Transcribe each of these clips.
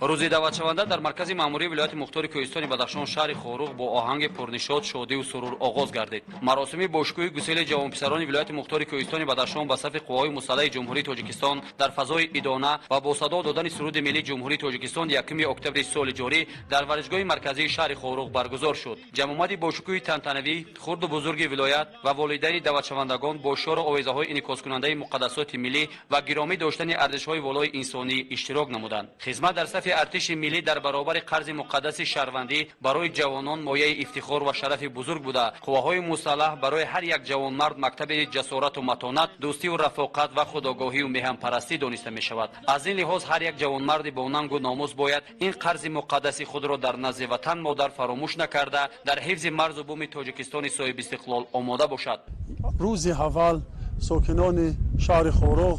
Рӯзи даъватшаванда дар маркази маъмурии вилояти мухтори Кӯҳистони Бадахшон, шаҳри Хоруғ, бо оҳанги пурнишот, шодиву сурур оғоз гардид. Маросими бошукӯҳи гусели ҷавонписарони вилояти мухтори Кӯҳистони Бадахшон ба сафи қувваҳои мусаллаҳи Ҷумҳурии Тоҷикистон дар фазои идона ва бо садо додани суруди миллии Ҷумҳурии Тоҷикистон 1 октябри соли ҷорӣ дар варзишгоҳи марказии шаҳри Хоруғ баргузор шуд. Ҷамъомади бошукӯҳи тантанавӣ хурду бузурги вилоят ва волидайни даъватшавандагон бо шору овезаҳои инъикоскунандаи муқаддасоти миллӣ ва гиромӣ доштани арзишҳои волои инсонӣ иштирок намуданд. Хизмат дар сафи артиши миллӣ дар баробари қарзи муқаддаси шаҳрвандӣ барои ҷавонон мояи ифтихор ва шарафи бузург буда, қувваҳои мусаллаҳ барои ҳар як ҷавонмард мактаби ҷасорату матонат, дӯстиву рафоқат ва худогоҳию меҳанпарастӣ дониста мешавад. Аз ин лиҳоз ҳар як ҷавонмарди бо нангу номус бояд ин қарзи муқаддаси худро дар назди ватан модар фаромӯш накарда, дар ҳифзи марзу буми Тоҷикистони соҳибистиқлол омода бошад. Рӯзи аввал сокинони шаҳри Хоруғ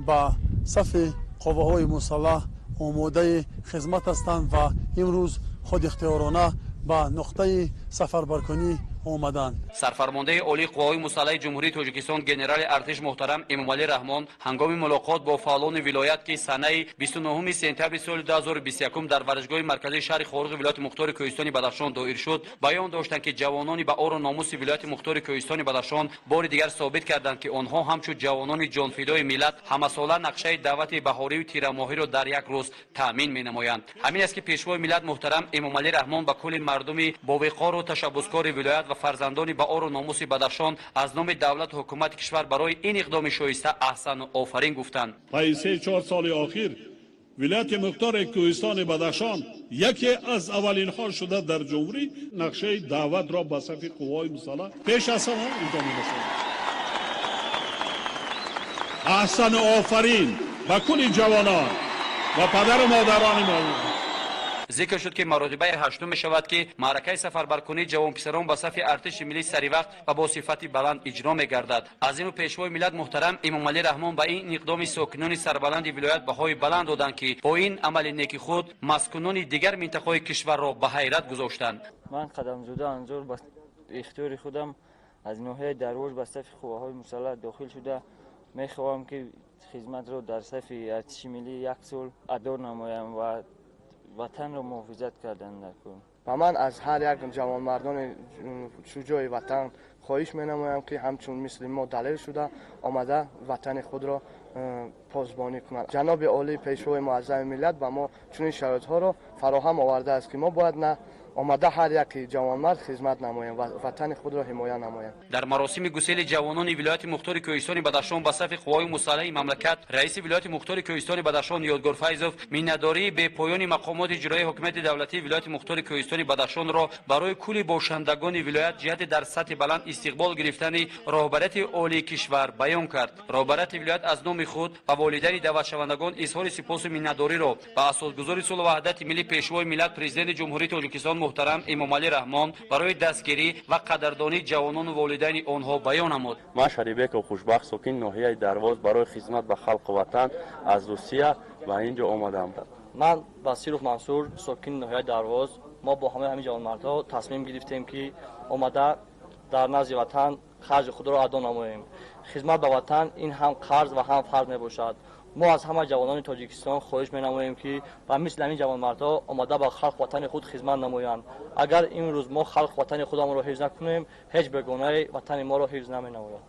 ба сафи қувваҳои мусаллаҳ омодаи хизмат ҳастанд ва имрӯз худихтиёрона ба нуқтаи сафарбаркунӣ омаданд. Сарфармондаи олии қувваҳои мусаллаҳи Ҷумҳурии Тоҷикистон, генерали артиш муҳтарам Эмомалӣ Раҳмон ҳангоми мулоқот бо фаъолони вилоят, ки санаи 29 сентябри соли 2021 дар варзишгоҳи марказии шаҳри Хоруғи вилояти мухтори Кӯҳистони Бадахшон доир шуд, баён доштанд, ки ҷавонони ба ору номуси вилояти мухтори Кӯҳистони Бадахшон бори дигар собит карданд, ки онҳо ҳамчун ҷавонони ҷонфидои миллат ҳамасола нақшаи даъвати баҳорию тирамоҳиро дар як рӯз таъмин менамоянд. Ҳамин аст, ки Пешвои миллат муҳтарам Эмомалӣ Раҳмон ба кулли мардуми бовиқору ташаббускори вилоят ва фарзандони ба ору номуси Бадахшон аз номи давлату ҳукумати кишвар барои ин иқдоми шоиста аҳсану офарин гуфтанд. Пайи 3-4 соли охир вилояти мухтори Кӯҳистони Бадахшон яке аз аввалинҳо шуда дар ҷумҳурӣ нақшаи даъватро ба сафи қувваҳои мусаллаҳ пеш аз ҳама иҷро мерасонад. Аҳсану офарин ба кулли ҷавонон ва падару модарони мо. Зикр шуд, ки маротибаи ҳаштум мешавад, ки маъракаи сафарбаркунии ҷавонписарон ба сафи артиши миллӣ саривақт ва бо сифати баланд иҷро мегардад. Аз ин рӯ Пешвои миллат муҳтарам Эмомалӣ Раҳмон ба ин иқдоми сокинони сарбаланди вилоят баҳои баланд доданд, ки бо ин амали неки худ маскунони дигар минтақаҳои кишварро ба ҳайрат гузоштанд. Ман Қадамзода Анзор ба ихтиёри худам аз ноҳияи Дарвоз ба сафи қувваҳои мусаллаҳ дохил шуда, мехоҳам, ки хизматро дар сафи артиши миллӣ як сол адо намоям ва ватанро муҳофизат кардан даркор. Ва ман аз ҳар як ҷавонмардони шуҷои ватан хоҳиш менамоям, ки ҳамчун мисли мо далел шуда омада, ватани худро посбонӣ кунанд. Ҷаноби олӣ, Пешвои муаззами миллат ба мо чунин шароитҳоро фароҳам овардааст, ки мо бояд на омада ҳар яки ҷавонмард хизмат намоем ва ватани худро ҳимоя намоем. Дар маросими гусели ҷавонони вилояти мухтори Кӯҳистони Бадахшон ба сафи қувваҳои мусаллаҳи мамлакат раиси вилояти мухтори Кӯҳистони Бадахшон Ёдгор Файзов миннатдории бепоёни мақомоти иҷроии ҳокимияти давлатии вилояти мухтори Кӯҳистони Бадахшонро барои кулли бошандагони вилоят ҷиҳати дар сатҳи баланд истиқбол гирифтани роҳбарияти олии кишвар баён кард. Роҳбарияти вилоят аз номи худ ва волидайни даъватшавандагон изҳори сипосу миннатдориро ба асосгузори сулҳу ваҳдати миллӣ, Пешвои миллат, Президенти Ҷумҳурии Тоҷикистон муҳтарам Эмомалӣ Раҳмон барои дастгирӣ ва қадрдонии ҷавонону волидайни онҳо баён намуд. Ман Шарибеков Хушбахт, сокини ноҳияи Дарвоз, барои хизмат ба халқу ватан аз Русия ба ин ҷо омадам. Ман Басиров Мансур, сокини ноҳияи Дарвоз. Мо бо ҳамаи ҳамин ҷавонмардҳо тасмим гирифтем, ки омада дар назди ватан қарзи худро адо намоем. Хизмат ба ватан ин ҳам қарз ва ҳам фарз мебошад. Мо аз ҳама ҷавонони Тоҷикистон хоҳиш менамоем, ки ба мисли ҳамин ҷавонмардҳо омада, ба халқ ватани худ хизмат намоянд. Агар имрӯз мо халқ ватани худамонро ҳифз накунем, ҳеҷ бегонае ватани моро ҳифз наменамояд.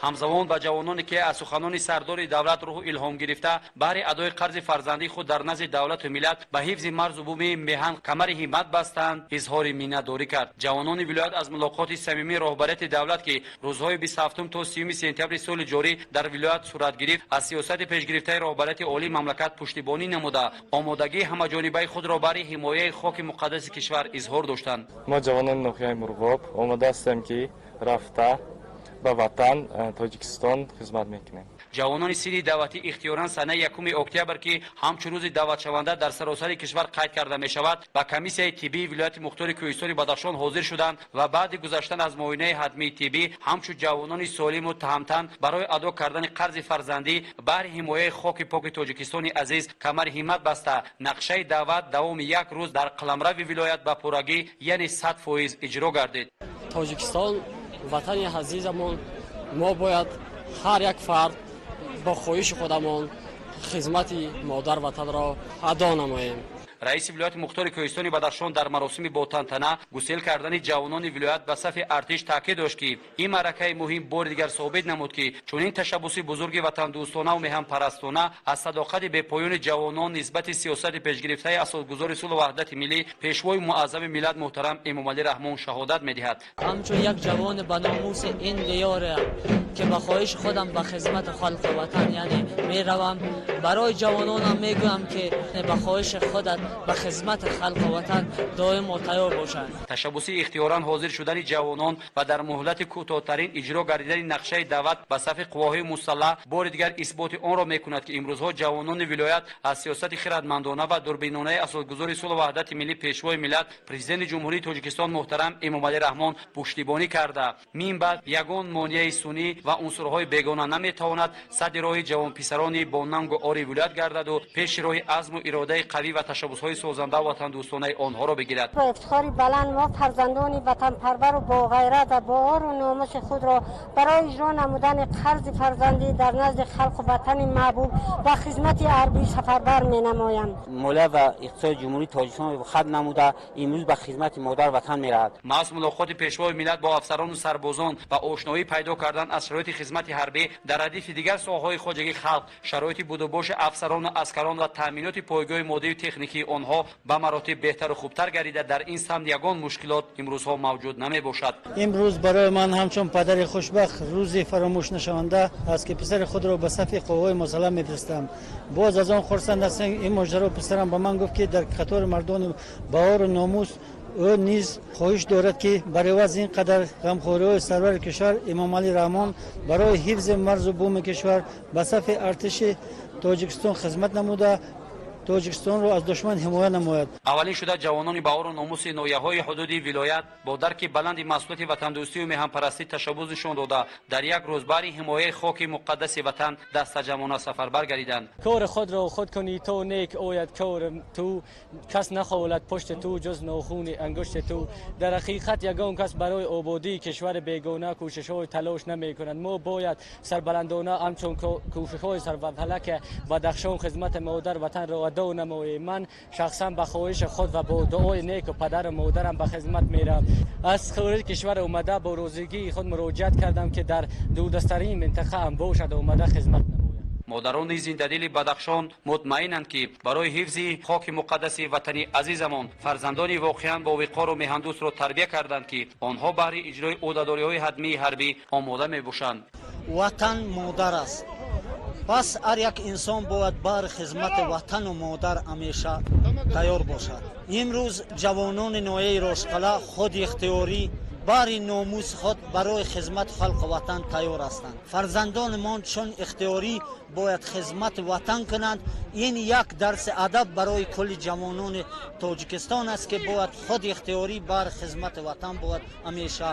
Ҳамзамон ба ҷавононе, ки аз суханони сардори давлат рӯҳу илҳом гирифта, баҳри адои қарзи фарзандии худ дар назди давлату миллат ба ҳифзи марзу буми меҳан камари ҳиммат бастанд, изҳори миннатдорӣ кард. Ҷавонони вилоят аз мулоқоти самимии роҳбарияти давлат, ки рӯзҳои 27 то 30 сентябри соли ҷорӣ дар вилоят сурат гирифт, аз сиёсати пешгирифтаи роҳбарияти олии мамлакат пуштибонӣ намуда, омодагии ҳамаҷонибаи худро баҳри ҳимояи хоки муқаддаси кишвар изҳор доштанд. Мо, ҷавонони ноҳияи Мурғоб, омода ҳастем, ки рафта ба ватан Тоҷикистон хизмат мекунем. Ҷавонони синни даъватӣ ихтиёран санаи 1 октябр, ки ҳамчун рӯзи даъватшаванда дар саросари кишвар қайд карда мешавад, ба комиссияи тиббии вилояти мухтори Кӯҳистони Бадахшон ҳозир шуданд ва баъди гузаштан аз муоинаи ҳатмии тиббӣ ҳамчун ҷавонони солиму таҳамтан барои адо кардани қарзи фарзандӣ баҳри ҳимояи хоки поки Тоҷикистони азиз камари ҳиммат баста, нақшаи даъват давоми як рӯз дар қаламрави вилоят ба пуррагӣ, яъне 100%, иҷро гардид. Тоҷикистон ватани азизамон. Мо бояд ҳар як фард бо хоҳиши худамон Хизмати модар ватанро адо намоем. Раиси вилояти мухтори Кӯҳистони Бадахшон дар маросими ботантана гусел кардани ҷавонони вилоят ба сафи артиш таъкид дошт, ки ин маъракаи муҳим бори дигар собит намуд, ки чунин ташаббуси бузурги ватандӯстонаву меҳанпарастона аз садоқати бепоёни ҷавонон нисбати сиёсати пешгирифтаи асосгузори сулҳу ваҳдати миллӣ, пешвои муаззами миллат муҳтарам Эмомалӣ Раҳмон шаҳодат медиҳад. Ҳамчун як ҷавони ба номуси ин диёре, ки ба хоҳиши худам ба хизмати халқу ватан яъне меравам, барои ҷавононам мегӯям, ки ба хоҳиши худат ба хизмати халқу ватан доимо тайёр бошанд. Ташаббуси ихтиёран ҳозир шудани ҷавонон ва дар муҳлати кӯтоҳтарин иҷро гардидани нақшаи даъват ба сафи қувваҳои мусаллаҳ бори дигар исботи онро мекунад, ки имрӯзҳо ҷавонони вилоят аз сиёсати хиратмандона ва дурбинонаи асосгузори сулҳу ваҳдати миллӣ, пешвои миллат, Президенти Ҷумҳурии Тоҷикистон муҳтарам Эмомалӣ Раҳмон пуштибонӣ карда, мин баъд ягон монеаи сунъӣ ва унсурҳои бегона наметавонад садди роҳи ҷавонписарони бо нангу ори вилоят гардаду пеши роҳи азму иродаи қавӣ ва ташаббусҳои созанда ва ватандӯстонаи онҳоро бигирад. Бо ифтихори баланд мо фарзандони ватанпарвару боғайрат ва бо ору номуси худро барои иҷро намудани қарзи фарзандӣ дар назди халқу ватани маҳбуб ба хизмати ҳарбӣ сафарбар менамоям. Молия ва иқтисоди Ҷумҳурии Тоҷикистон хат намуда, имрӯз ба хизмати модар ватан меравад. Маҳз мулоқоти пешвои миллат бо афсарону сарбозон ва ошноӣ пайдо кардан аз шароити хизмати ҳарбӣ дар радифи дигар соҳаҳои хоҷагии халқ, шароити будубоши афсарону аскарон ва таъминоти пойгоҳи моддию техникии онҳо ба маротиб беҳтару хубтар гардида, дар ин самт ягон мушкилот имрӯзҳо мавҷуд намебошад. Имрӯз барои ман ҳамчун падари хушбахт рӯзи фаромӯшнашаванда аст, ки писари худро ба сафи қувваҳои мусаллаҳ мефиристам. Боз аз он хурсанд ҳастам, ин моҷаро писарам ба ман гуфт, ки дар қатори мардони баору номус ӯ низ хоҳиш дорад, ки бар иваз ин қадар ғамхориҳои сарвари кишвар Эмомалӣ Раҳмон барои ҳифзи марзу буми кишвар ба сафи артиши Тоҷикистон хизмат намуда, Тоҷикистонро аз душман ҳимоя намояд. Аввалин шуда ҷавонони баору номуси ноҳияҳои ҳудуди вилоят бо дарки баланди масъулияти ватандӯстию меҳанпарастӣ ташаббус нишон дода, дар як рӯз баҳри ҳимояи хоки муқаддаси ватан дастаҷамъона сафарбар гардиданд. Кори худро худ кунӣ, то нек ояд кори ту, кас нахолад пушти ту ҷуз нохуни ангушти ту. Дар ҳақиқат ягон кас барои ободии кишвари бегона кӯшишҳои талош намекунад. Мо бояд сарбаландона ҳамчун кӯшишҳои сарвафалаки Бадахшон хизмати модар ватанро адо намоем. Ман шахсан ба хоҳиши худ ва бо дуои неку падару модарам ба хизмат меравам. Аз хориҷи кишвар омада бо розигии худ муроҷиат кардам, ки дар дурдасттарин минтақаам бошад, омада хизмат намоям. Модарони зиндадили Бадахшон мутмаинанд, ки барои ҳифзи хоки муқаддаси ватани азизамон фарзандони воқеан бовиқору меҳандӯстро тарбия карданд, ки онҳо баҳри иҷрои ӯҳдадориҳои ҳатмии ҳарбӣ омода мебошанд. Ватан модар аст, пас ҳар як инсон бояд баҳри хизмати ватану модар ҳамеша тайёр бошад. Имрӯз ҷавонони ноҳияи Рошқалъа худихтиёрӣ баҳри номуси худ барои хизмати халқу ватан тайёр ҳастанд. Фарзандонамон чун ихтиёрӣ бояд хизмати ватан кунанд. Ин як дарси адаб барои кулли ҷавонони Тоҷикистон аст, ки бояд худ ихтиёрӣ баҳри хизмати ватан бояд ҳамеша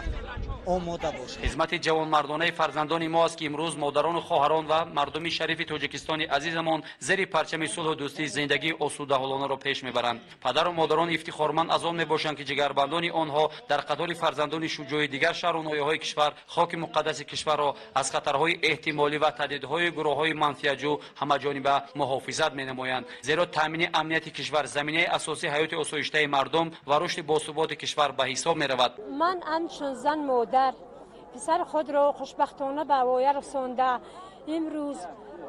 омода бошад. Хизмати ҷавонмардонаи фарзандони мо аст, ки имрӯз модарону хоҳарон ва мардуми шарифи Тоҷикистони азизамон зери парчами сулҳу дӯстӣ зиндагии осудаҳолонаро пеш мебаранд. Падару модарон ифтихорманд аз он мебошанд, ки ҷигарбандони онҳо дар қатори фарзандони шуҷои дигар шаҳру ноҳияҳои кишвар хоки муқаддаси кишварро аз хатарҳои эҳтимолӣ ва таҳдидҳои гурӯҳҳои манфиатҷӯ ҳамаҷониба муҳофизат менамоянд. Зеро таъмини амнияти кишвар заминаи асосии ҳаёти осоиштаи мардум ва рушди босуботи кишвар ба ҳисоб меравад. Ман ҳамчун зан модар писари худро хушбахтона ба воя расонда, имрӯз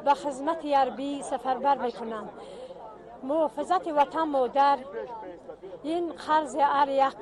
ба хизмати ҳарбӣ сафарбар мекунам. Муҳофизати ватан модар ин қарзи ҳар як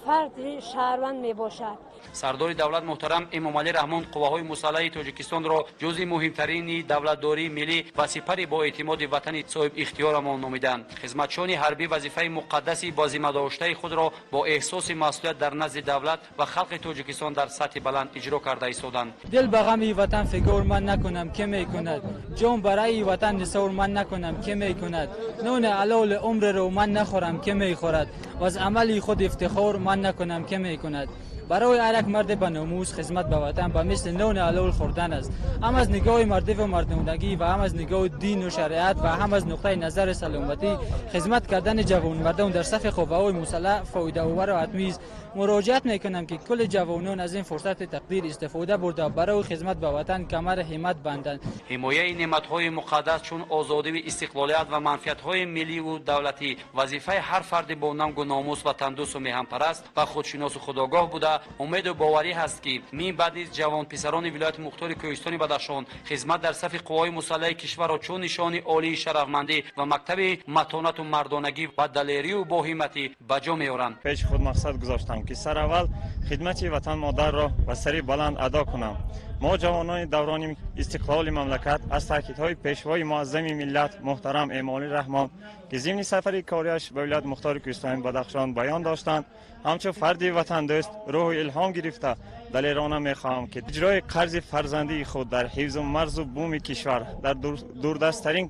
фарди шаҳрванд мебошад. Сардори давлат муҳтарам Эмомалӣ Раҳмон қувваҳои мусаллаҳи Тоҷикистонро ҷузъи муҳимтарини давлатдории миллӣ ва сипари боэътимоди ватани соҳибихтиёрамон номиданд. Хизматчиёни ҳарбӣ вазифаи муқаддаси бозимадоштаи худро бо эҳсоси масъулият дар назди давлат ва халқи Тоҷикистон дар сатҳи баланд иҷро карда истоданд. Дил ба ғами ватан фигор ман накунам, ке мекунад? Ҷон барои ватан нисор ман накунам, ке мекунад? Нони ҳалоли умреро ман нахӯрам, ке мехӯрад? Ва аз амали худ ифтихор ман накунам, ке мекунад? Барои ҳар як мард ба номус хизмат ба ватан ба мисли нони ҳалол хӯрдан аст. Ҳам аз нигоҳи мардӣ ва мардонагӣ ва ҳам аз нигоҳи дину шариат ва ҳам аз нуқтаи назари саломатӣ хизмат кардани ҷавонмардон дар сафи қувваҳои мусаллаҳ фоидаовар ва ҳатмӣ аст. Муроҷиат мекунам ки кулли ҷавонон аз ин фурсати тақдир истифода бурда барои хизмат ба ватан камар ҳиммат банданд. Ҳимояи неъматҳои муқаддас чун озодиву истиқлолият ва манфиатҳои милливу давлатӣ вазифаи ҳар фарди бо нангу номус, ватандӯсту меҳанпараст ва худшиносу худогоҳ буда, умеду боварӣ ҳаст, ки мин баъд низ ҷавонписарони вилояти мухтори Кӯҳистони Бадахшон хизмат дар сафи қувваҳои мусаллаҳи кишварро чун нишони олии шарафмандӣ ва мактаби матонату мардонагӣ ва далерию боҳимматӣ ба ҷо меоранд. Пеши худ мақсад гузоштам, ки сараввал хидмати ватан модарро ба сари баланд адо кунам. Мо, ҷавонони даврони истиқлоли мамлакат, аз таъкидҳои пешвои муаззами миллат муҳтарам Эмомалӣ Раҳмон, ки зимни сафари кориаш ба вилояти мухтори Кӯҳистони Бадахшон баён доштанд, ҳамчун фарди ватандӯст рӯҳу илҳом гирифта, далерона мехоҳам, ки иҷрои қарзи фарзандии худ дар ҳифзу марзу буми кишвар дар дурдасттарин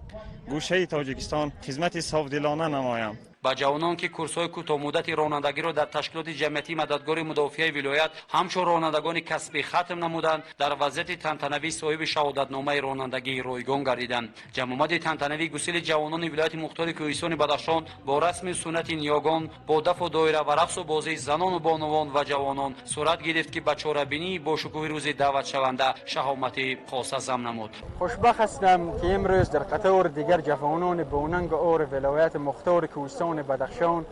гӯшаи Тоҷикистон хизмати софдилона намоям. Ба ҷавонон, ки курсҳои кӯтоҳмуддати ронандагиро дар ташкилоти ҷамъиятии мададгори мудофиаи вилоят ҳамчун ронандагони касбӣ хатм намуданд, дар вазъияти тантанавӣ соҳиби шаҳодатномаи ронандагии ройгон гардиданд. Ҷамъомади тантанавии гусили ҷавонони вилояти мухтори Кӯҳистони Бадахшон бо расми суннати ниёгон, бо дафу доира ва рақсу бозии занону бонувон ва ҷавонон сурат гирифт, ки ба чорабинии бошукӯҳи рӯзи даъватшаванда шаҳомати хоса зам намуд. Хушбахт ҳастам, ки имрӯз дар қатори дигар ҷавонони бонангу ори вилояти мухтори Кӯҳистони Бадахшон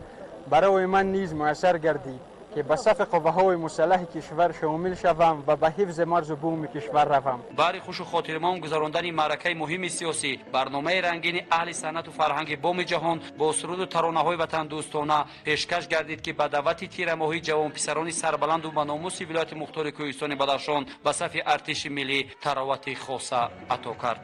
барои ман низ муяссар гардид, ки ба сафи қувваҳои мусаллаҳи кишвар шомил шавам ва ба ҳифзи марзу буми кишвар равам. Баҳри хушу хотирмон гузарондани маъракаи муҳими сиёсӣ, барномаи рангини аҳли санъату фарҳанги боми ҷаҳон бо суруду таронаҳои ватандӯстона пешкаш гардид, ки ба даъвати тирамоҳии ҷавонписарони сарбаланду ба номуси вилояти мухтори Кӯҳистони Бадахшон ба сафи артиши миллӣ таровати хоса ато кард.